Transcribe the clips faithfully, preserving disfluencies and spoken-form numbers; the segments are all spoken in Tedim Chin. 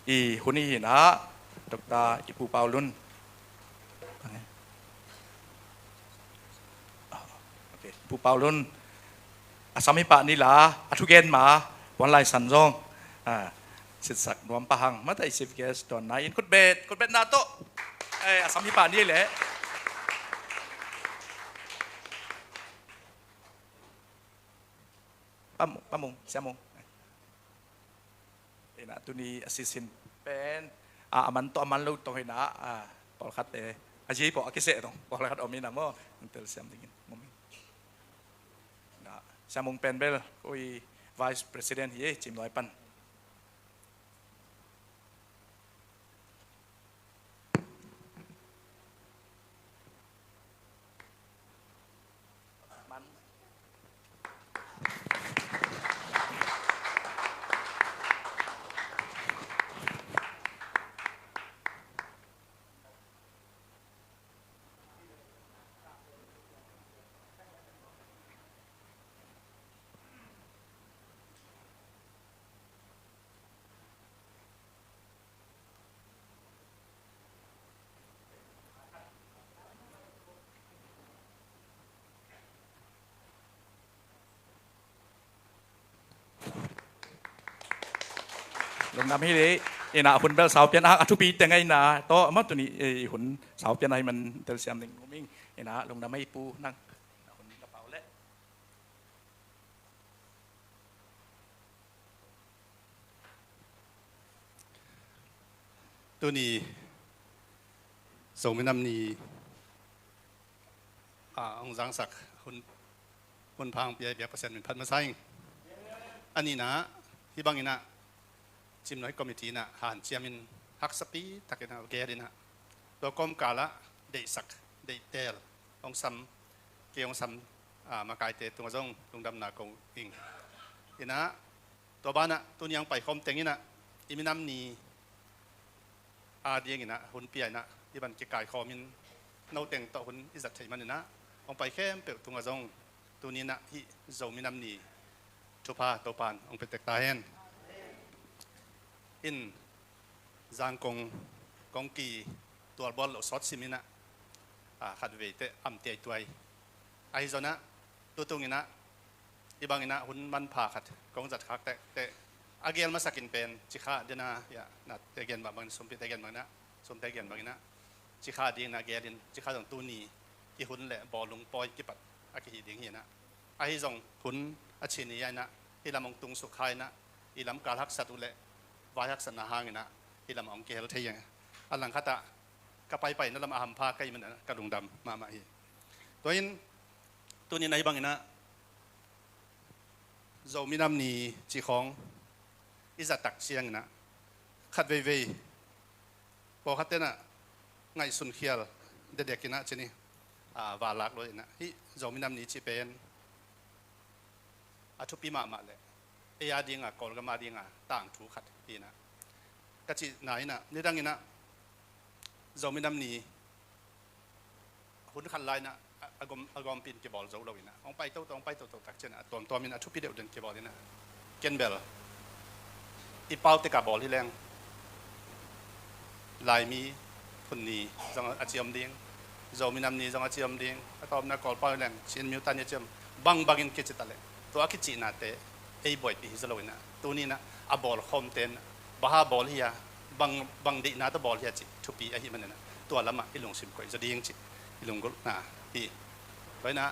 I hun i hinah Doctor i Pu Pau Lun. Okay, Pu Pau Lun, a sam hi pah ni la, a thugen ma, puan lai san zong, ah, sitsak nuam pah hang, mata i chief guest dawnna in khutbet, khutbetna tawh, eh, a sam hi pah ni leh. Pa Mung, Pa Mung, Sia Mung. Inah tuni a sisin pen, a, a man tawh a man lo tawh hinah, a, pawlkhat, eh, a zi pawh a kiseh tawh pawlkhat om inah maw, ang telsiam dingin. Mung. Inah, Sia Mung pen bel, ui, Vice President hi, eh, Cim Luai pan. Lungdam hi leh, inah hun bel saupian a, a thupi teng a inah tawh, amah tuni, eh, hun saupian a hi man telsiam ding nguming, inah lungdam hi pu nang, hun ka pau leh. Tuni Zomi Nam Ni, ah, hong zangsak hun, hun pha hong pia i biak Pasian min phat masa ing. A nihna, hih bang inah, Cim Luai Committee inah hanciam in haksapi tak inah gel inah, tua kawmkal ah deihsak, deihteel hong sam, kei hong sam, ah, makaite tungah zong lungdamna ko ing. Inah, tua banah tuni hong paikhawm teng inah, i minam ni a ding inah hun pia inah, i van kikaikhawm in, no teng tawh hun i zat theih man inah, hong pai khempeuh tungah zong tuni inah hih Zomi Nam Ni thupha Topan hong pia tek ta hen. In Zangkong kong kitual bual loh sawt sim inah, a, khatvei teh am tiaituai. Ahi zong inah, tutung inah, hih bang inah hun manpha khat kong zat khak teh, teh a gel masak in pen, Cikha dena, ya, na te gen bang bang, Sumpite gen bang inah, Sumpite gen bang inah, Cikha ding inah gel in, Cikha zong tuni i hun leh bawlung pawi kipat a kihi ding hi inah. Ahi zong hun a cin hi a inah, hih lam hong tung suk kha inah, i lamkal haksat uh leh vai haksatna hang inah, hih lam hong kihel thei hi. A langkhat ah ka paipaina lam a hampha ka hih man inah ka lungdam mahmah hi. Tua in, tuni inah hih bang inah Zomi Nam Ni cih khawng i zat tak ciang inah, khat veivei pawlkhat ten ah ngaihsun khial dekdek inah ci ni, a, va lak lo inah, hih Zomi Nam Ni cih pen a thupi mahmah leh ei a ding a, Kawlgam a ding a tangthu khat hi inah, ka cihna inah, nidang inah Zomi Nam Ni hun khat lai inah a, a gawm, a gawmpi in kibawl zo lo inah, hong pai toto, hong pai toto tak ciang a tuamtuam in a thupi deuhdeuh in kibawl inah. Ken bel i pau tek a bawl hi leng, Laimi phun ni zong a ci om ding, Zomi Nam Ni zong a ci om ding, a tawpna Kawlpau hi leng Chin Myo Than Ni a ci om, bang bang in kici ta leh, tua a kicihnate ei buaipih hi zaw lo inah, tuni inah a bawlkhawmte in bang hang bawl hi a, bang, bang deihna tawh bawl hi a cih thupi ahih man inah, tua lamah i lungsim koih zaw ding cih i lunggulhna hi. Tua inah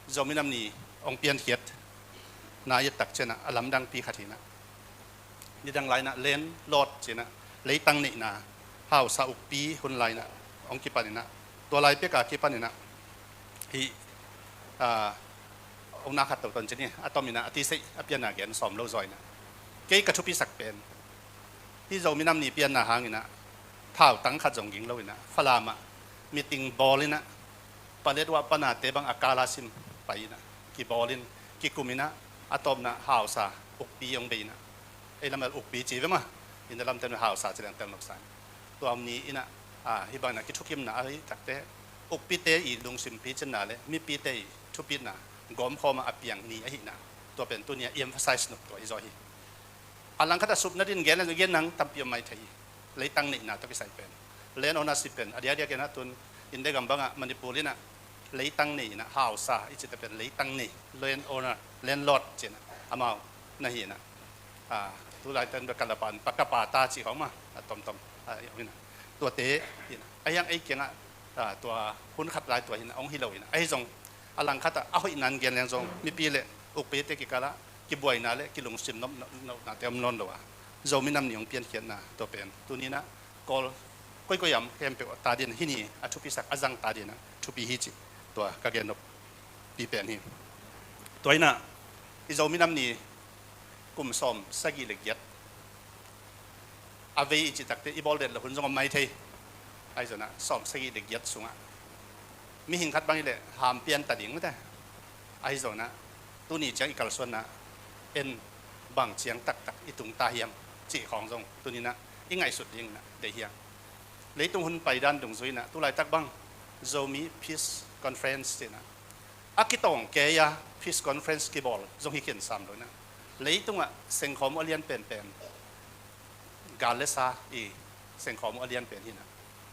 Zomi Nam Ni hong piankhiatna i et tak ciang inah a lamdangpi khat hi inah, nidang lai inah landlord ci inah, leitang neihna hausa ukpi hun lai inah hong kipan inah, tua lai pek a kipan inah hih, a, hong na khat toto in ci ni, a tom inah a tiseih a pianna gen sawm lo zaw inah. Kei ka thupisak pen, hih Zomi Nam Ni pianna hang inah thautang khat zong ging lo inah, Falam ah meeting bawl inah, Paletwa pan a te bang a kal a sim pai inah, kibawl in, kikum inah, a tawpna hausa ukpi hong bei inah. Ei lam ah ukpi ci ve maw, i na lamte in hausa ci leng tel nopsa. Tua ni inah, a, hih bang inah kithukimna ahi tak teh, ukpite i lungsim picinna leh mipite i thupitna gawmkhawm a a piang ni ahihna, tua pen tuni a i emphasize nop tua hi zaw hi. A langkhat a sup nadin gen, gen nang tampi om mai thei hi. Leitang neihna tawh kisai pen, land ownership pen a diakdiak in ah tun India gam bangah Manipur in ah leitang nei in ah, hausa i cihte pen leitang nei, land owner, landlord ci in ah amau na hi in ah, a, tulaitak in bel ka lapa in pa, ka pa ta cih khawng mah a tomtom, a, hi in ah, tuate hi in ah, a hiang ei kiangah, a, tua hun khat lai tua hi in ah hong hi lo in ah, ahi zong a langkhat ah a hoihna in gen leng zong mipi le ukpite kikal ah kibuaina le kilungsim nop, nop, nopnate om nawn lo a, Zomi Nam Ni hong piankhiatna tua pen tuni in ah Kawl koikoi a om khempeuh ta dingin hih ni a thupisak, a zang ta dingin ah thupi hi cih tua ka gen noppi pen hi. Tua in ah i Zomi Nam Ni kum sawm sagih le giat a vei i cih takteh i bawl det loh hun zong om mai thei. Ahi zongin ah sawm sagih le giat sungah mihing khat bang hi leh ham pian ta ding mate. Ahi zongin ah tuni ciang i kalsuanna en bang ciang taktak i tung ta hiam cih khawng zong tuni in ah i ngaihsut dingin ah deih hi hang. Leitung hun paidan dungzui in ah tulaitak bang Zomi Peace Conference ci in ah a kitawng kei a Peace Conference kibawl zong hi khin sam lo in ah, leitungah sengkhawm uh a lian penpen gal le sa i sengkhawm uh a lian pen hi in ah,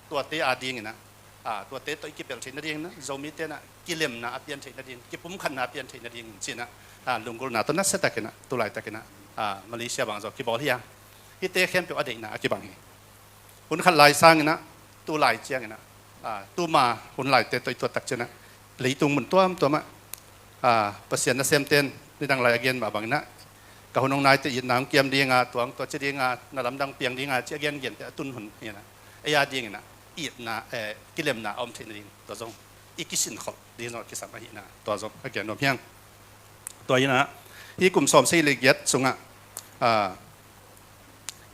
tuate a dingin ah, a, tuate tawh i kipelh theih nadingin ah, Zomite in ah kilemna a pian theih nading, kipumkhatna a pian theih nadingin ci in ah, a, lunggulhna tawh nasia takin ah tulaitak in ah, a, Malaysia bang zong kibawl hi a, hihte khempeuh a deihna a kibang hi. Hun khat lai sangin ah tulai ciangin ah, a, tuma hun laite tawh i tuat tak ciangin ah leitung mun tuamtuam ah, a, Pasian nasemte in nidang lai a gen mah bangin ah ka hun hong naite itna hong kiam ding a, tua hong tua ci ding a, na lamdang piang ding a ci a gengente a tun hun hi in ah, ei a dingin ah itna, eh, kilemna a om theih nading tua zong i kisinkhol ding zong a kisam ahihna tua zong a gen nuam hi hang. Tua hi in ah hih kum sawm sagih le giat sungah, a,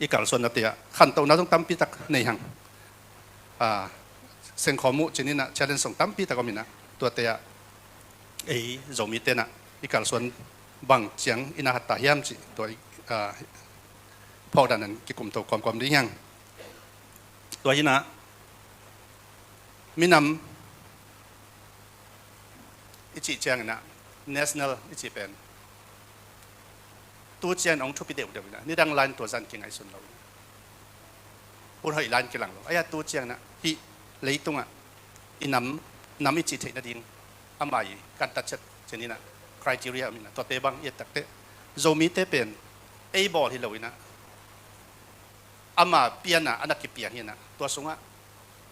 i kalsuannate ah khantohna zong tampi tak nei hang. A, sengkhawm uh ci-in ah challenge zong tampi tak om in ah, tuate ah ei Zomite in ah i kalsuan bang ciang i na hat ta hiam cih tua i, a, phawk dan in kikum to kawmkawm ding hi hang. Tua hi in ah minam i cih ciangin ah national i cih pen tu ciang hong thupi deuhdeuh in ah, nidang lai in tua zah in kingaihsun lo in ah, hun hoih lai in kilang lo. Ahi a tu ciang in ah hih leitungah i nam, nam i cih theih nading ama i kan tatchet ci-in ah criteria om in ah, tuate bang i et takteh Zomite pen ei bawl hi lo in ah ama pian a a na kipiang hi in ah, tua sungah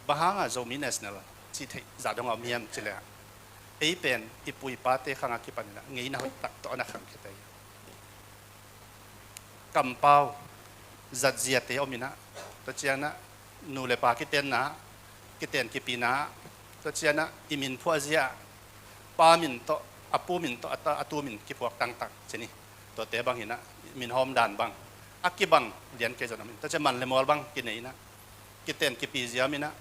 bang hanga Zomi national cih theih zah dong a om hiam cih leh, ei pen i pu i pate khang a kipan in ah ngeina hoih tak tawh a na khangkhia ta hi. Kampau zatziate om in ah, tua ciang in ah nu le pa kitenna, kiten kipina, tua ciang in ah i min phuahzia, pa min tawh, a pu min tawh, a ta, a tu min kiphuak tangtak ci-in hi. Tuate bang hi in ah, min hawm dan bang a kibang lian kei zong om in, tua ciang man le mual bang kinei in ah, kiten kipizia om in ah,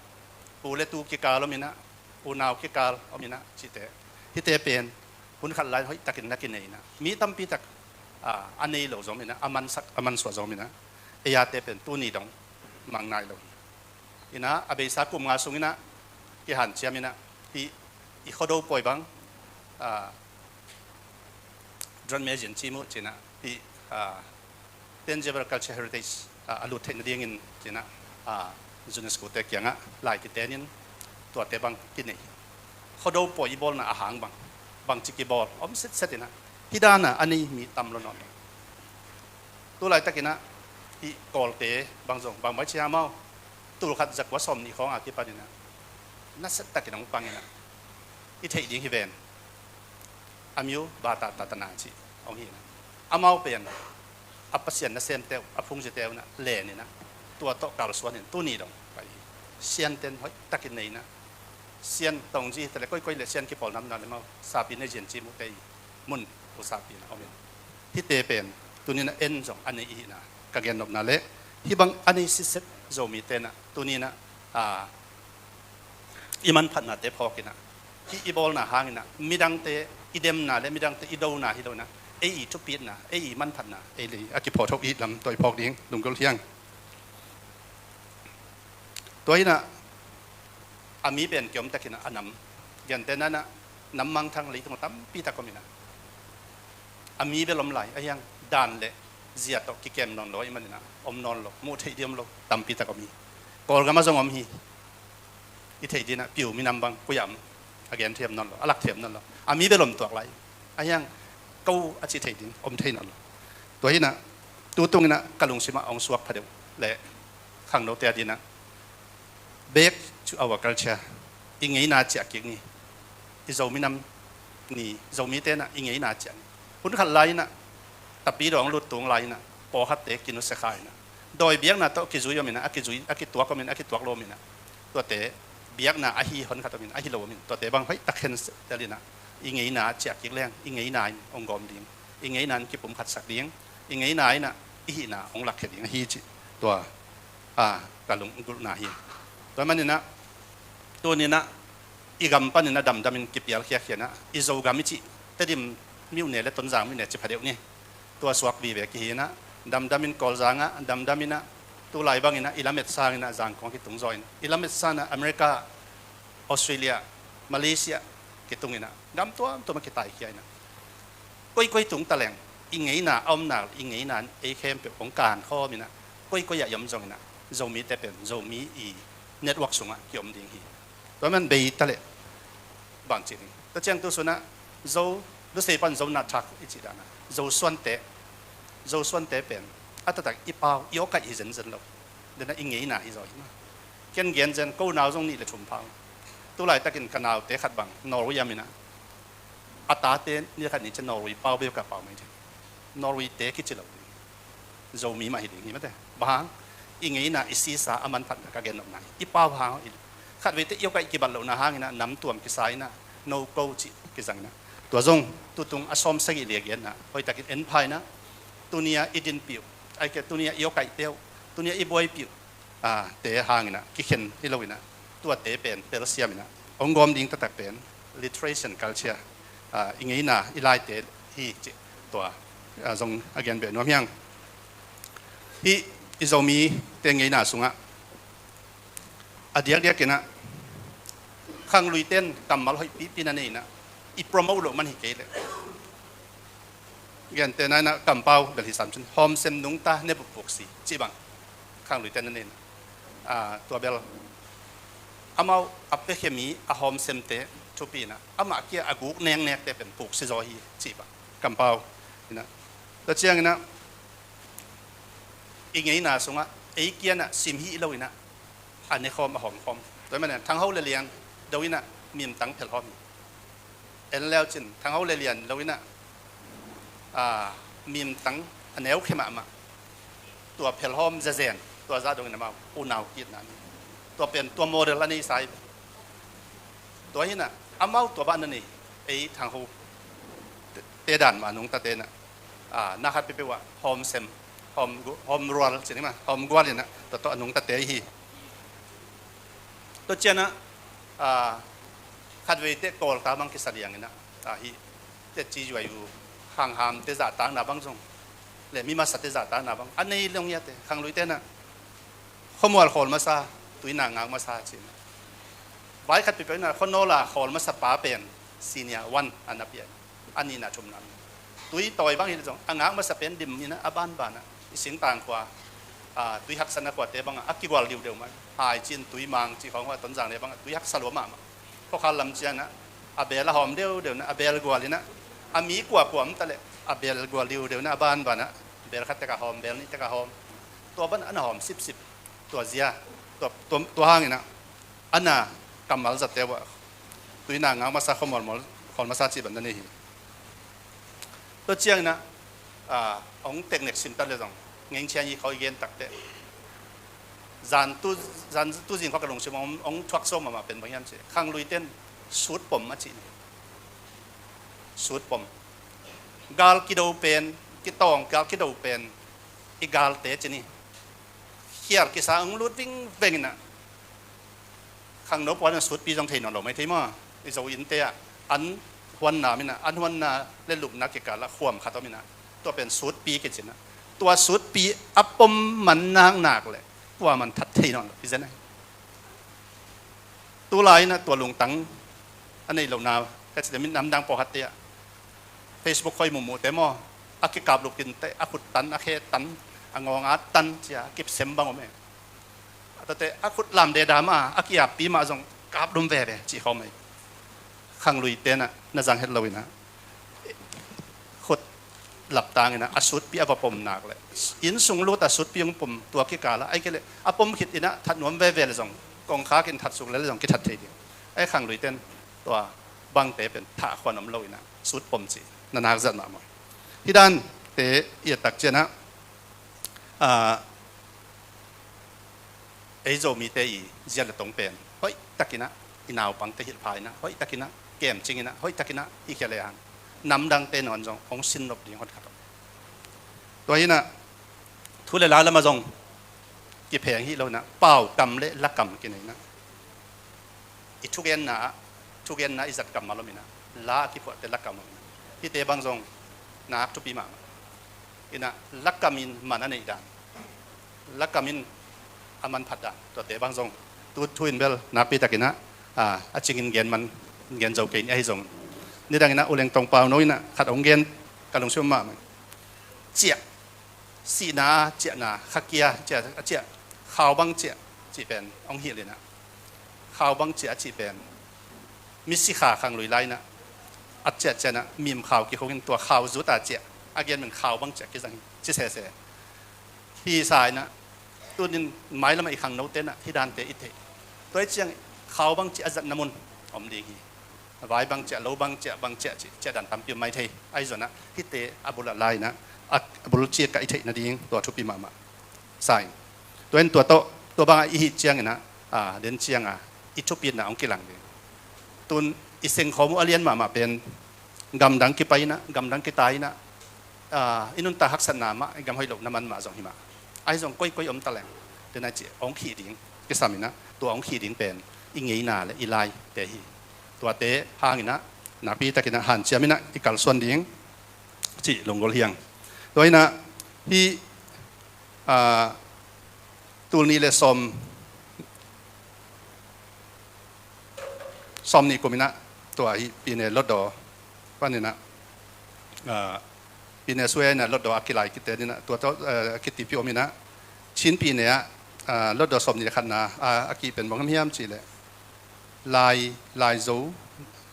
pu le tu kikal om in ah, unau kikal om in ah cihte, hihte pen hun khat lai hoih takin na kinei in ah, mi tampi tak, a, a nei lo zong om in ah, a mansak, a mansuah zong om in ah, ei ate pen tuni dong mang nai lo hi. In ah a beisa kum nga sung in ah kihanciam in ah, hih i Khuado pawi bang, a, Drone Museum ci mu ci in ah, hih, a, tangible culture heritage, a, a lut theih nadingin ci in ah, a, UNESCO te kiangah lai kiten in tuate bang kinei hi. Khuado pawi i bawlna a hang bang, bangci kibawl om sitset in ah, hih dan a a nei mi tam lo nawn lo. Tu laitak in ah hih Kawlte bang zong bang mai ci hiam aw, tul khat za kua sawm nih khawng a kipan in ah nasia takin hong pang in ah, i theih ding hi ven, a miu bata tatana cih hong hi in ah, amau pen a Pasian nasemte uh, a phungzite uh in ah len in ah, tua tawh kalsuan in tuni dong pai hi. Sianten hoih takin nei in ah, Sian tongzi hi ta leh koikoi leh Sian kipawl namna leh mau sapi nei zian ci mu te i mun uh sapi in ah om in, hihte pen tuni in ah en zong a nei i hihna ka gennopna leh, hih bang a nei sitset Zomite in ah tuni in ah, a, i manphatnate phawk in ah, hih i bawlna hang in ah midangte, i demna leh midangte i dona hi lo in ah, ei i thupitna, ei i manphatna ei lei a kiphawk thok i hih lam tua i phawk ding lunggulh hi hang. Tua hi in ah a mi pen kiom tak in ah a nam, gentehna in ah nam mangthang leitung tampi tak om in ah, a mi bel om lai, a hiang dan leh zia tawh kikem nawn lo ahih manin ah om nawn lo, muh theih ding om lo, tampi tak om hi. Kawlgam ah zong om hi. I theih ding ah Piu minam bang koi-ah om, a gen thiam nawn lo, a lak thiam nawn lo, a mi bel om tuak lai. Ahi hang ko a cih theih ding om thei nawn lo. Tua hi in ah tu tung in ah ka lungsim ah hong suak phadeuh leh khangnote a ding ah back to our culture. I ngeina ciah kik ni. I Zo minam ni, Zomite in ah i ngeina ciah ni. Hun khat lai in ah Tapidaw hong lut tung lai in ah pawlkhatte kinusia kha in ah dawi biakna tawh kizui om in ah, a kizui, a kituak om in, a kituak lo om in ah, tuate biakna ahi hon khat om in, ahi lo om in, tuate bang hoih tak khen tel in ah i ngeina ciah kik leng i ngeina in hong gawm ding, i ngeina in kipumkhatsak ding, i ngeina in ah i hihna hong lakkhia ding ahi cih tua a ka lunggulhna hi. Tua manin ah tuni in ah i gam panin ah damdamin kipialkhia khia in ah i Zogam i cih Tedim myone leh Tonzang myone ci phadeuh ni. Tua suak vive kihi in ah damdamin Kawlzang ah, damdamin ah tulai bangin ah i lamet sangin ah Zangkong kitung zaw in, i lamet sangin ah America, Australia, Malaysia kitung in ah gam tuamtuam ah kitaikhia in ah koikoi tung taleng i ngeina a om nak leh i ngeina in ei khempeuh hong kankhawm in ah koikoi ah i om zongin ah Zomite pen Zomi i network sungah kiom ding hi. Tua man bei taleh bang cih ding. Tua ciang tu sun ah Zo, Lusei pan Zo na thak i cih dan ah Zo suante, Zo suante pen a taktak i pau i awkaih hi zenzen lo. Den ah i ngeina hi zaw hi mah. Ken gen zen, ko nau zong nih leh thum pha. Tulaitakin ka naute khat bang Norway ah om in ah a tate ni khat ni ciang Norway pau bek a pau mai thei. Norway te kici lo ding. Zomi mah hi ding hi mate. Bang hang, i ngeina i sisa a manphatna ka gen nopna hi. I pau hang i khatveite i awkaih kibat lohna hangin ah namtuam kisa in ah no ko cih kizang in ah tua zong tutung a sawm sagih li a gen ah hoihtakin en pha in ah tuni a i dinpih uh, ahih kei leh tuni a i awkaihte uh, tuni a i buaipih uh, a, te hangin ah kikhen hi lo in ah tuate pen telsiam in ah hong gawm ding taktak pen literature and culture, a, i ngeina i laite hi cih tua, a, zong a gen beh nuam hi ing. Hih i Zomite ngeina sungah a diakdiak in ah khangluite in kammal hoih pipi na nei in ah i promote loh man hi kei leh, gentehna in ah kampau bel hi sam cin, hawmsem nungta ne bupuk si cih bang khangluite na nei in ah, a, tua bel amau a piakhia mi a hawmsemte thupi in ah amah kia a guk neknekte pen puk si zaw hi cih bang kampau in ah. Tua ciangin ah i ngeina sungah ei kia in ah sim hih lo in ah a nekhawm a hawmkhawm. Tua hi manin ah Thangho leh Lian do in ah mimtang phelhawm hi. En leu cin Thangho leh Lian lo in ah, a, mimtang a neu khia mahmah. Tua phelhawm zezen, tua zah dongin amau unau kitna ni. Tua pen tua model a neisa hi. Tua hi in ah amau tua bang na nei, ei Thangho te, te dan mah a nungtate in ah, a, na khat peuhpeuh ah hawmsem, hawm gu-, hawmrual cih ni mah, hawmgual in ah tua tawh a nungtate hi. Tua ciang ah, a, khatveite Kawlta bang kisa liang in ah, a, hih teci yuai uh, khanghamte zahtakna bang zong leh mi masate zahtakna bang a nei lo ngiate, khangluite in ah khuamual khawl masa, tuina ngak masa cih in ah. Vai khat peuhpeuh in ah khuanawl a khawl masa pa pen senior one a na pia in ah, a nihna thumna in ah tui tawi bang hi leh zong a ngak masa pen dim in ah a banban ah i singtang khua, a, tui haksatna khuate bang ah a kigual diudeu mah. Hai cin tui mang cih khawng khua Tonzang leh bang ah tui haksa lua mahmah. Khuakhal lam ciang ah a bel a hawm deudeu in ah a bel gual in ah a mi kuakua om taleh a bel gual diudeu in ah a banban ah bel khat tek a hawm, bel nih tek a hawm. Tua bang a na hawm sipsip. Tua zia, tua, tua, tua hangin ah a na kammal zate uh ah tuina ngak masa, khuamual khawl masa cih bang na nei hi. Tua ciangin ah, a, hong teknek simtat leh zong ngengchian i khawng i gen takteh zan tu, zan tu zing khawng ka lungsim hong, hong thuak sawm mahmah pen bang hiam cih leh khangluite in sut pom a cih ni. Sut pom. Gal kido pen, kitawng gal kido pen i galte cih ni. Khial kisa hong lut vingveng in ah khangno puan in sutpi zong thei nawn lo mai thei maw? I Zo innte ah an huanna om in ah, an huanna leh lupna kikal ah khuam khat om in ah, tua pen sutpi kici in ah, tua sutpi a pom man naknak leh kuaman that thei nawn lo hi zen ahi. Tulai in ah tua lungtang a neih lohna ka cih leh minam dang pawlkhatte ah Facebook khawng i muhmuhte maw, a kikaplup kinte, a khut tan, a khe tan, a ngawng a tan cia kipsem bang om e. A tate a khut lam deda mah, a kiappi mah zong kaplum veve cih khawm ahi. Khanglui tenah na zang het lo inah khut laptang inah a sutpi a va pom nak leh, inn sung lut a sutpi hong pom, tua kikal ah, ahi kei leh a pom khit inah that nuam veve le zong, kongkhak in that suk lel le zong kithat thei ding. Ahi khanglui ten tua bangte pen thah khuan om lo inah sut pom cih na nak zat mahmah. Hih dante i et tak cianah, ah, ei Zomite i zia le tong pen hoih takinah, i naupangte hilh pha inah hoih takinah, kemcing inah hoih takinah i khia le hang, namdangte nawn zong hong sin nop ding hotkhat om. Tua inah thu le la lamah zong kipheng hi lo inah, paukam le lakam kinei inah, i thugenna ah, thugenna i zat kammal om inah, la a kiphuahte lakam om inah, hihte bang zong nak thupi mahmah inah, lakam in man a neih dan, lakam in a manphat dan, tuate bang zong tu thu in bel nakpi takinah, a, a cingin gen man, gen zo kei ni ahi zong, nidang inah U Leng Tong Pau No inah khat hong gen ka lungsim mahmah. Ciah, sihna ciahna, khakia ciah, a ciah, khau bang ciah cih pen hong hilh inah, khau bang ciah a cih pen misi kha khanglui lai inah a ciah ciah inah mim khau kikhungin tua khau zut a ciah, a gen min khau bang ciah kizang hi ci sese. Hi sa inah tunin mailamah i khangnote inah hih dante i theih. Tua i ciang khau bang ciah a zatna mun om ding hi. Vai bang ciah, lo bang ciah, bang ciah cih, ciah dan tampi om mai thei. Ahi zongah hihte a bul ah la inah, a, a bul ciah ka i theih nading tua thupi mahmah sa ing. Tua in tua tawh, tua bangah i hih cianginah, a, den ciangah i thupitna hong kilang ding. Tun i sengkhawm uh a lian mahmah pen gamdang kipai inah, gamdang kitai inah, a, i nuntak haksatna mah, i gam hoih lohna man mah zong hi mah. Ahi zong koikoi om ta leng, den a cih hong khih ding kisam inah, tua hong khih ding pen i ngeina le i laite hi. Tuate hang inah nakpi takinah hanciam inah i kalsuan ding cih lunggulh hi ing. Tua inah hih, a, tul nih le sawm, sawm nih kum inah tua hih Pyine Lotdaw pan inah, a, Pyine Sui ah inah Lotdaw a kilai kiten inah tua tawh, a, a kitipi om inah, Chin Pyine ah, a, Lotdaw sawm nih le khatna, a, a kih pen bang hiam hiam cih leh Lai, Lai Zo,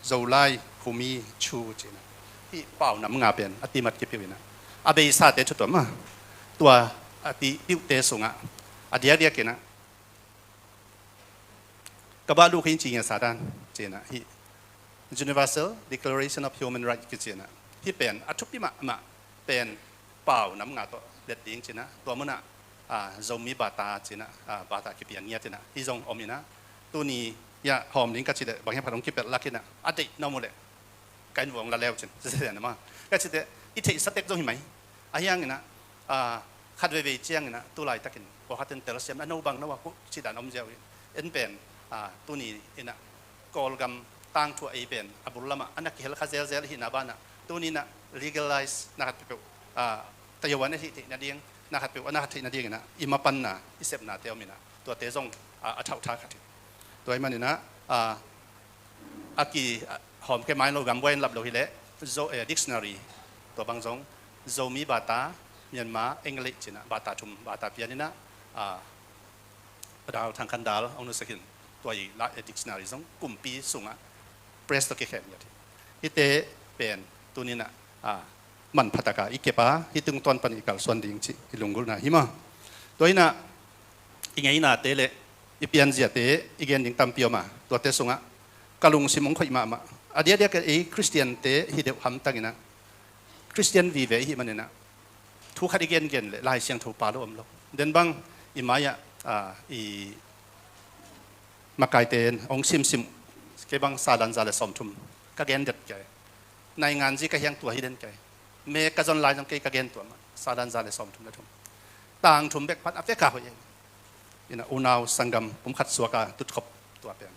Zolai, Khumi, Chu ci inah, hih pau nam nga pen a timat kipeuh inah, a beisate thu tuam ah, tua a ti piuhte sungah a diakdiak inah, ka bah luk hi ci ngiasa dan ci inah, hih Universal Declaration of Human Rights kici inah, hih pen a thupi mahmah pen pau nam nga tawh let ding ci inah, tua munah, a, Zomi bata ci inah, a, bata kipia ngiat inah, hih zong om inah, tuni ah hawm ding ka cih leh bang hiam khat hong kipelh lak inah, a deih na om uh leh ka inn vuah hong la leu cin, sese na mah ka cih teh, i theihsa tek zong hi mai. Ahi hanginah, a, khat veivei cianginah tu laitakin pawlkhat in telsiam a, no bang no a kuh cih dan om ziau hi. En pen, a, tuni inah Kawlgam tangthu ah ei pen a bul lamah a na kihel kha zelzel i hihna banah, tuni inah legalize na khat peuhpeuh, a, tayo a na hih theih nading, na khat peuh a na khat theih nadinginah i mapanna, i sepnate om inah, tuate zong, a, a thauhtha khat hi. Tua ahih maninah, a, a ki, a, hawmkhia mai lo, gambuai in lap lo hileh, Zo, eh, dictionary, tua bang zong Zomi bata, Myanmar, English cinah bata thum, bata pianinah, a, Padal Thangkhan Dal hong nusia khin, tua i la, eh, dictionary zong kumpi sungah press tawh kikhen ngiat hi. Hihte pen tuninah, a, manpha taka i kep a, hih tungtawn pan i kalsuan ding cih i lunggulhna hi maw. Tua inah i ngeinate le i pianziate i gen ding tampi om a, tuate sungah ka lungsim hong khoih mahmah. A diakdiak ei Khristiante hi deuh hamtanginah, Khristian vive i hih maninah thu khat i gengen le Lai Siangtho pa lo om lo. Den bang i mai-ah, a, i makaite in hong simsim, kei bang salan za le sawmthum ka gen det kei. Nainganzi ka hiang tua hi den kei. Me ka zon lai zong kei ka gen tua mah, salan za le sawmthum le thum. Tangthum bek phat a vek a hoih e. Inah unau sanggam pumkhat suak a tutkhop tua pen,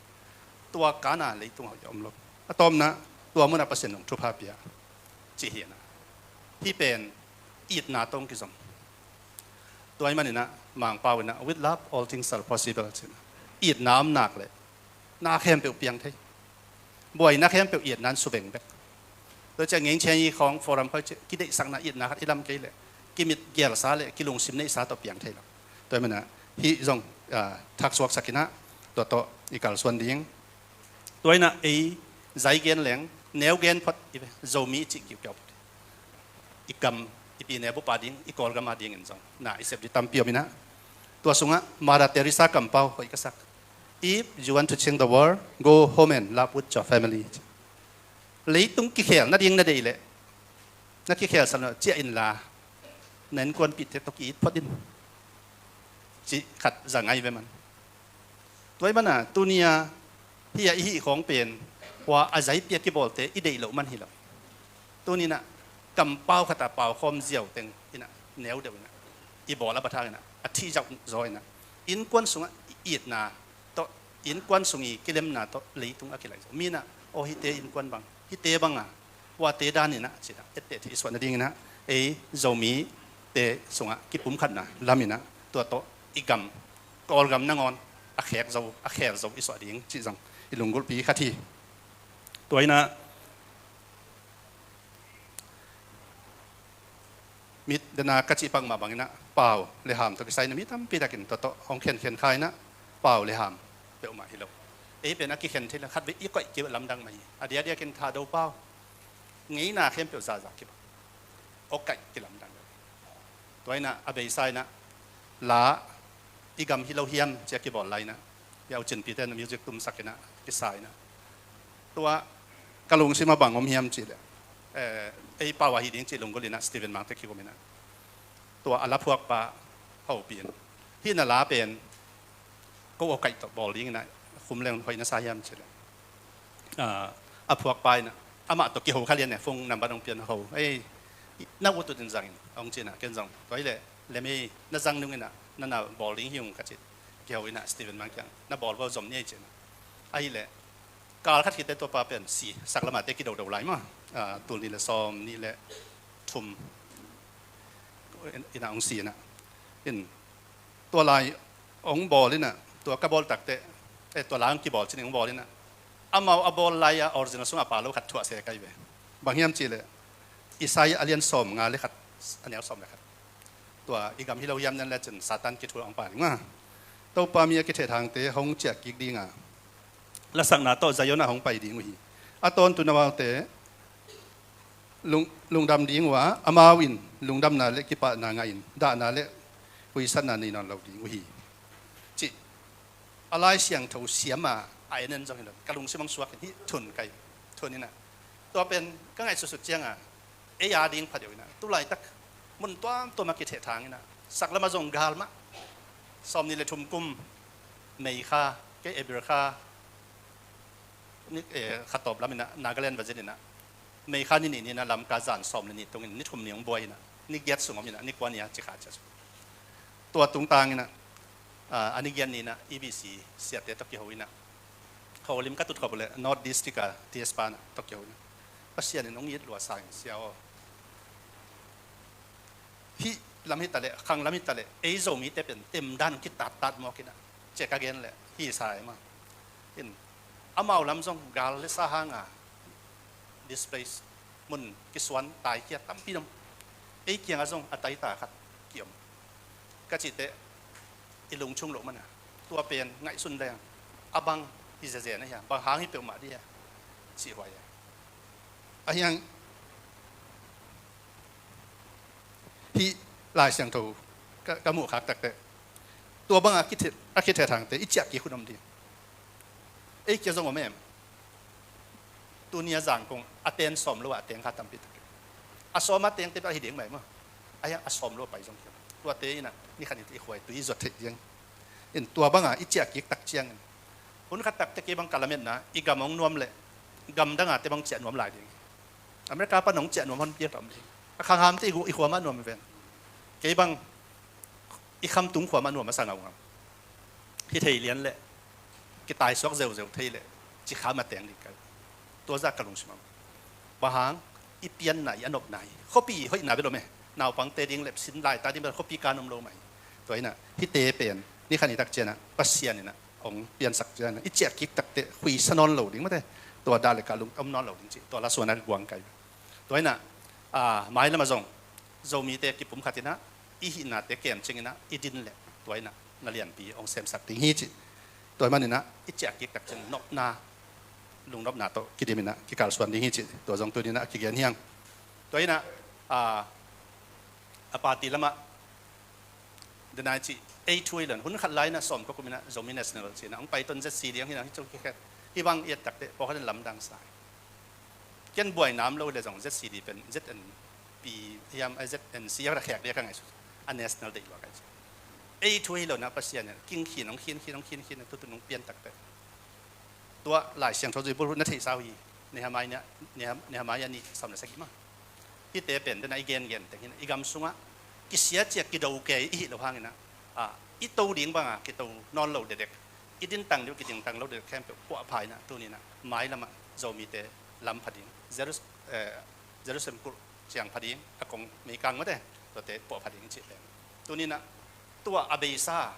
tua kana leitung hoih a om lo. A tawpna, tua munah Pasian in hong thupha pia cih hi inah. Hih pen itna tawh hong kizom. Tua ahih maninah Mangpau inah, "With love all things are possible," cinah. Itna om nak leh na khempeuh piang thei. Buaina khempeuh itna in suveng bek. Tua ciah ngeng ciang i khawng forum khoi ciah kideihsakna itna khat i lam kei leh kimit gelsa le kilungsim neihsa tawh piang thei lo. Tua i manah hih zong thaksuaksak inah tua tawh i kalsuan ding. Tua inah ei zai gen leng neu gen phot i ve, Zomi i cih kiukiau phot i gam, i pi neu bup a ding, i Kawlgam a dingin zong na i sep di tampi om inah. Tua sungah Mother Teresa kampau hoih ka sak. If you want to change the world, go home and love with your family. Leitung kikhel nading na deih leh na kikhelsak lo ciah inla na innkuanpihte tawh ki-it phot in. Cih khat za ngai ve man. Tua i mana tunia hia i hih khawng pen hua a zaipi a kibawlte i deih loh man hi lo. Tuninah kampau khata paukhawm ziau teng inah neu deuh inah i bawl a bathang inah a thih zauh zaw inah innkuan sungah i itna tawh, innkuan sung i kilemna tawh leitung a kilaih zaw. Minah aw hihte innkuan bang, hihte banga huate dan inah cinah etteh thei i suah nadinginah ei Zomite sungah kipumkhatna lam inah tua tawh i gam, Kawlgam nangawn a khek zo, a khel zo i suah ding cih zong i lunggulhpi khat hi. Tua inah mit dena ka cih pak mah banginah pau le ham tawh kisai inah mi tampi takin tua tawh hong khenkhen kha inah pau le ham peuhmah hi lo. Ei pen a kikhen thei le khat vei i koih kilamdang mah hi. A diakdiakin Thado pau ngeina khempeuh zahzah kibang. Aw kaih kilamdang lo. Tua inah a beisa inah la i gam hi lo hiam cia kibawl lai inah i au cinpite inah music tumsak inah kisa inah tua ka lungsim a bang om hiam cih leh ei pau ahi ding cih lunggulh inah Stephen Mangte kikum inah tua a la phuakpa hopih in hih na la pen ko aw kaih tawh bawl ding inah khum leng hoih na sa hiam cih leh a phuakpa inah amah tawh kiho kha lian e, phone number hong pian ho ei na ut ut in zang in hong ci inah ken zong tua hi leh lem ei na zang nung inah na na bawl ding hi ung ka cih kiho inah Stephen Mang kiang na bawl vo zom ni ei ci inah ahi leh kal khat khit teh tua pa pen si, saklamate kidodo lai maw. Tul nih le sawm nih le thum inah hong si inah in tua lai hong bawl inah tua ka bawl takteh tua lai hong kibawl cin hong bawl inah amau a bawl lai-a original sungah a pa lo khat thuah se kai ve. Bang hiam cih leh Isaiah a lian sawm nga le khat, a neu sawm le khat. Tua i gam hi lo hiam nan le cin Satan kithul hong pai ding maw. Topa mi a kithehthangte hong ciah kik dinga lasakna tawh Zion ah hong pai ding uh hi. A tawntung amaute lungdam ding uh a, amau in lungdamna le kipahna ngah in dahna le huisatna nei nawn lo ding uh hi, cih a Lai Siangtho siama a en en zong hi lo. Ka lungsim hong suak in hih thun kai thun inah tua pen ka ngaihsutsut cianga ei a ding pha deuh inah tulaitak mun tuamtuam a kithehthang inah saklam a zong gal mah. Sawm nih le thum kum May kha, kei April kha ni khatawp lam inah Nagaland va zin inah May kha ni nih ni inah Lamka zan sawm le nih tungin ni thum ni hong buai inah ni giat sung om inah ni kua ni a ci kha cia sung tua tungtang inah a ni giat ni inah E B C siate tawh kiho inah Holim ka tut khop uh leh North District a T S pa inah tawh kiho inah Pasian in hong it lua sa in sia aw. Hih lam hi taleh khang lam hi taleh ei Zomite pen temdan kitattat mawk inah cia ka gen leh hi sa e maw. In amau lam zong gal le sa hanga displace mun kisuan taikia tampi dong ei kiangah zong a taita khat kiom ka cihteh i lungchung loh mana tua pen ngaihsun leng a bang hi zeze na hia, bang hang hi peuhmah dih hia cih huai a hiang hih Lai Siangtho ka muh khak takteh tua banga a kithethangte i ciah kik hun om dih. Ei kia zong om em? Tunia zangkong a ten sawm lo a teng kha tampi tak a sawm a tengte bek ahi ding mai maw? A hiang a sawm lo pai zong kia tuate inah ni khan i khuai tui i zuat theih diang. In tua banga i ciah kik tak ciangin hun khat takte kei bang ka lametna i gam hong nuam leh gam danga te bang ciah nuam lai ding. America pan hong ciah nuam hon piak om ding. A khanghamte i khuamah nuam ven. Kei bang i khamtung khuamah nuam a sa ngaungau hi thei lian leh kitaisuak zeuzeu thei leh cikham a teng ding kai. Tua zah ka lungsim a bang hang i pianna i a nopna hi. Khuapi hoihna bel om e. Naupangte ding le sin laita ding bel khuapi kan om lo mah hi. Tua inah hihte pen ni khan i tak cianah Pasian inah hong piansak cianah i ciah kik takteh huisa nawn lo ding mate. Tua dah le kah lung om nawn lo ding cih tua lasuan a ka guang kai. Tua inah, ah, mailamah zong Zomite kipumkhat inah i hihnate kemcing inah i din leh tua inah na lianpi hong semsak ding hi cih. Tua maninah i ciahkik takciang nopna, lungnopna tawh kidim inah kikalsuan ding hi cih tua zong tuninah a kigen hiang. Tua inah, ah, a party lamah denai cih ei thu hi lo-in hun khat lai inah sawm kua kum inah Zomi National ci inah hong pai ton Z C D hong hi inah hi cu kikhet. Hih bang i et takteh pawlkhat in lamdang sa hi. Ken buaina om lo le zong Z C D pen Z N P hiam, a Z N C a khek dia ka ngaihsut. A national deih lua ka hi cu. Ei thu hi lo inah Pasian in king khin hong khin khin hong khin khin a tutun hong pian takteh tua Lai Siangtho zui bulh na theihsa uh hi. Nehemiah, Nehem-, Nehemiah nih sawm le sagih mah. Hihte pen dena i gengen teng hin i gam sungah kisia ciah kido kei i hih lo hanginah, ah, i to ding banga kito nawn lo dedek, i dintang ding uh kidingtang lo dedek khempeuh puahpha inah tuninah mailamah Zomite lam pha ding, Jerus-, eh, Jerusalem kulh ciang pha ding, a kong meikang mate tuate puahpha ding cih pen tuninah tua a beisa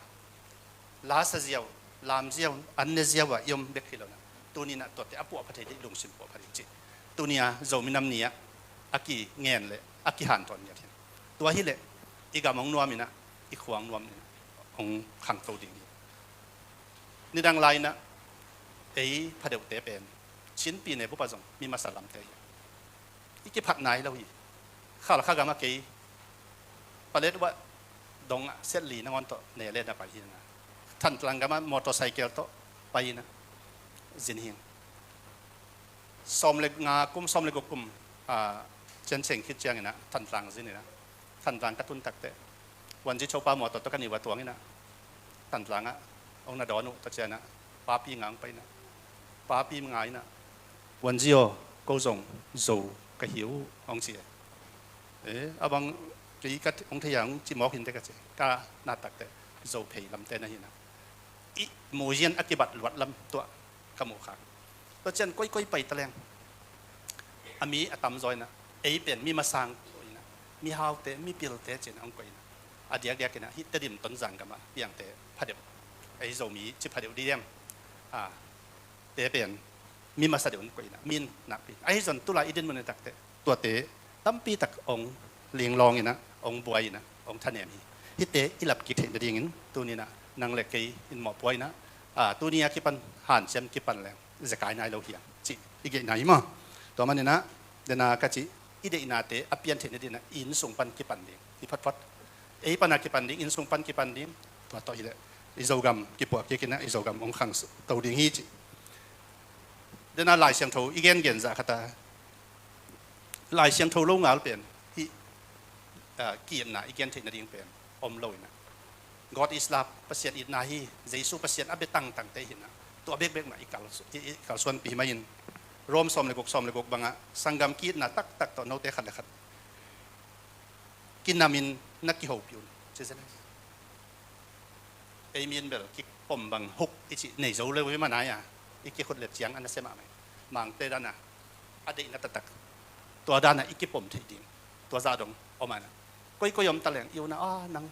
lasa ziau, lam ziau, an ne ziau ah i om bek hi lo inah tuninah tuate a puahpha thei dih lungsim puahpha ding cih. Tunia Zomi Nam Ni ah a kingen le a kihantawn ngiat hi. Tua hileh i gam hong nuam inah, i khua hong nuam inah hong khangto ding hi. Nidang lai inah ei phadeuhte pen Chin pi ne bup ah zong mi masa lamte hi. I kiphat nai lo hi. Khalkha gamah kei Paletwa dongah set li nangawn tawh ne le na pai hi inah, Thantlang gamah motorcycle tawh pai inah zin hi. Sawm le nga kum, sawm le guk kum, ah, cianceng khit cianginah Thantlang zin inah, Thantlang ka tun takteh Wanzi Chopa mawtaw tawh ka niu a tuang inah Thantlang ah hong na dawn uh. Tua cianah Papi Nga hong pai inah, Papi Nga inah, Wanzi aw, ko zong Zo ka hi uh, hong ci e. Eh, a bang kei ka hong thei a hong ci mawk hi inteh ka ci. Ka na takteh Zo phei lamte na hi inah i muzian a kibat luat lam tuah ka muh khak. Tua ciang koikoi pai taleng a mi a tamzaw inah ei pen mi masang koih inah, mi haute, mi pilte ci inah hong koih inah, a diakdiak inah hih Tedim Tonzang gamah piangte phadeuh, ei Zomi ci phadeuh dih diam, ah, te pen mi masa deuh in koih inah, mi in nakpi. Ahi zong tulai i din mun i takteh tuate tampi tak hong linglawng inah, hong buai inah, hong thanem hi. Hihte i lapkik theih nadingin tuninah nang le kei in mawhpuai inah, ah, tuni a kipan hanciam kipan leng zekai nai lo hiam cih i geihna hi maw? Tua maninah dena ka cih i deihnate a pian theih nadinah i inn sung pan kipan ding hi photphot. Ei pana kipan ding, inn sung pan kipan ding, tua tawh hileh i Zogam kipuah kik inah i Zogam hong khangto ding hi cih. Dena Lai Siangtho i gengen zah khat a, Lai Siangtho lo ngal pen hih, ah, ki-itna i gen theih nading pen om lo inah, God is love, Pasian itna hi, Jesu Pasian a bia tangtangte hi inah, tua bekbek mah i kal, i, i kalsuanpih mah in, Rom sawm le guk, sawm le guk bangah sanggam ki-itna taktak tawh note khat le khat kinamin na kihopih un ci zen. Ei mi in bel kipom bang huk i cih nei zo lo i manai a, i kikhut le ciang a nasia mahmah. Mangte dana a deihna taktak tua dana i kipom theih ding, tua zah dong om a inah, koikoi om taleng i unau a nang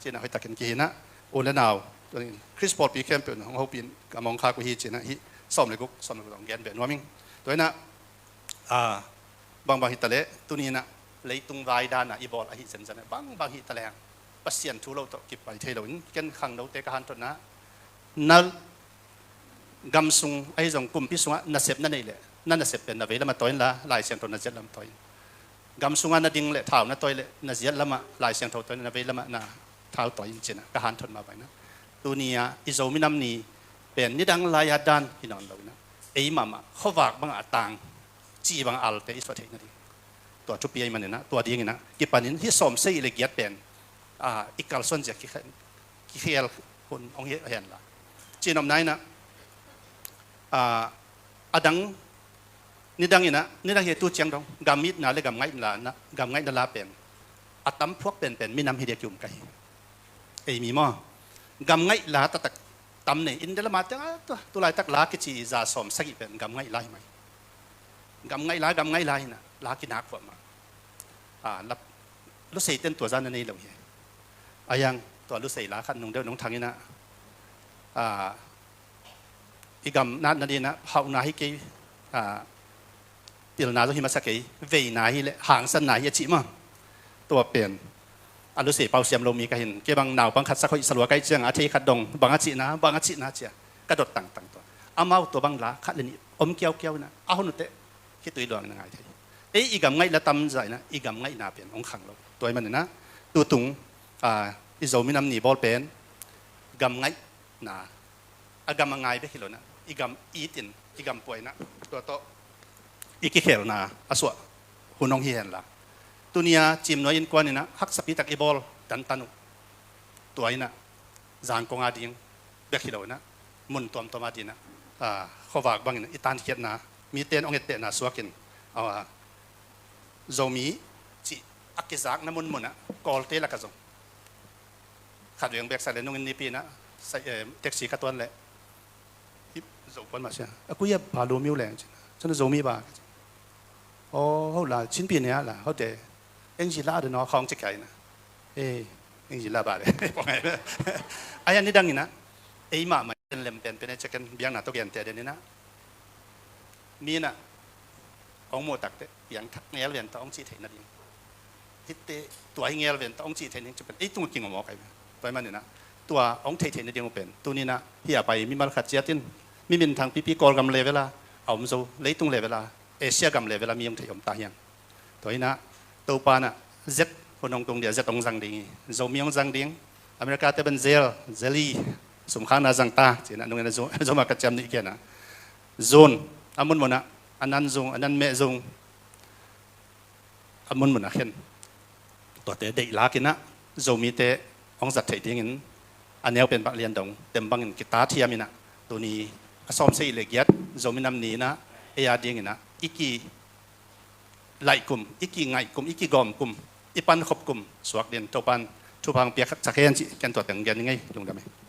ci inah hoihtakin kihi inah, u le nau, Khrist pawlpi khempeuh in hong hopih in ka mawngkhak uh hi ci inah hih sawm le guk, sawm le guk dong gen beh nuam ing. Tua inah, ah, bangbang hi taleh tuni inah leitung vai dana i bawl ahi zenzen a, bangbang hi taleh Pasian thu lo tawh kipai thei lo in, ken khangnote ka hanthotna, na gam sung ahi zong kumpi sungah nasep na neih leh na nasep pen na vei lamah tawi inla, Lai Siangtho na ziat lamah tawi in. Gam sungah na ding leh thau na tawi leh na ziat lamah, Lai Siangtho tawi in, na vei lamah na thau tawi in ci inah ka hanthot mah bang inah, tuni a i Zomi Nam Ni pen nidang lai-a dan hi nawn lo inah, ei mahmah khuavak bangah a tang, ci bangah alte i suah theih nading, tua thupi ahih man inah, tua ding inah kipan in hih sawm sagih le giat pen, ah, i kalsuan zia kikhe-, kikhel hun hong hi hen la, ci-in omna inah, ah, a dang, nidang inah, nidang hi tu ciang dong gam itna le gam ngaihna la, gam ngaihna la pen a tam phuak penpen minam hi dia ki-um ka hi. Ei mi maw, gam ngaih la taktak tam nei, India lamah ciang a, tua, tulaitak la kici i za sawm sagih pen gam ngaih la hi mai. Gam ngaih la, gam ngaih la hi inah, la kinak phuah mah. Ah, lap, Lusei ten tua zah na nei lo hi. A yang tua Lusei la khat nung deuh nung thang inah, ah, i gam natna dinah hauhna hi kei, ah, Pilna zong hi masa kei, veina hi le hangsanna hi a cih mah. Tua pen a luse pau siam lo mi ka hin, kei bang naupang khat sak hoih sa lua ka hih ciang a thei khat dong bang a cihna, bang a cihna cia ka dot tangtang tua. Amau tua bang la khat le nih om kiaukiau inah a hon uh teh khitui luang inah ngai thei. Ei i gam ngaih la tamzah inah i gam ngaihna pen hong khang lo. Tua ahih man inah tutung, a, i Zomi Nam Ni bawl pen gam ngaihna, a gam a ngai bek hi lo inah i gam it in, i gam puai inah tua tawh i kikhelna a suah hun hong hi hen la. Tuni-a Cimnuai innkuan inah haksapi tak i bawl dantan uh. Tua inah Zangkong a ding bek hi lo inah mun tuamtuam a ding inah, a, khuavak bang inah i tankhiatna, mite in hong ettehna suak in, a, Zomi cih a kizakna munmun ah Kawlte lakah zong khat veng bek sa le nungin Nipi inah sa, eh, taxi ka tuan leh, "Hi Zo puan mah sia, a kui a ba lo miu leng," ci. Cun, "Zomi ba?" ka ci. "Aw, ho la, Chin pi ne a la, ho te, eng ji la de no, khong ci kai na." "Eh, eng ji la ba le." Ai, a nidang inah ei mahmah lem penpen e, ciaken biakna tawh gente den inah mi inah hong muh takteh piangthak ngelven tawh hong cih theih nading, hitte tua hi ngelven tawh hong cih theih nading ci pen ei tung a kingawm awk ahi ve. Tua ahih man inah tua hong theih theih nading uh pen tuni inah hih a pai mimal khat ciat in mi minthang pipi Kawlgam level a a om zo, leitung level a, Asia gam level a mi hong theih om ta hiang. Tua inah Topa inah zet hun hong tung dia, zet hong zang ding hi. Zomi hong zang ding, America te ban zel, zeli, sumkhangna zang ta, ci inah nungin a Zo-, Zomah ka ciam nih kianah zun, a munmun ah a nan zung, a nan meh zung, a munmun ah khen. Tuate deih lak inah Zomite hong zat theih dingin a neu pen bang lian dong tem bangin kitathiam inah tuni a sawmsagih le giat Zomi Nam Ni inah ei a ding inah i ki laih kum, i ki ngaih kum, i ki gawm kum, i pankhop kum suak din Topan thupha hong piak khat sak hen cih ken tua teng gen ning ei, lungdam ei.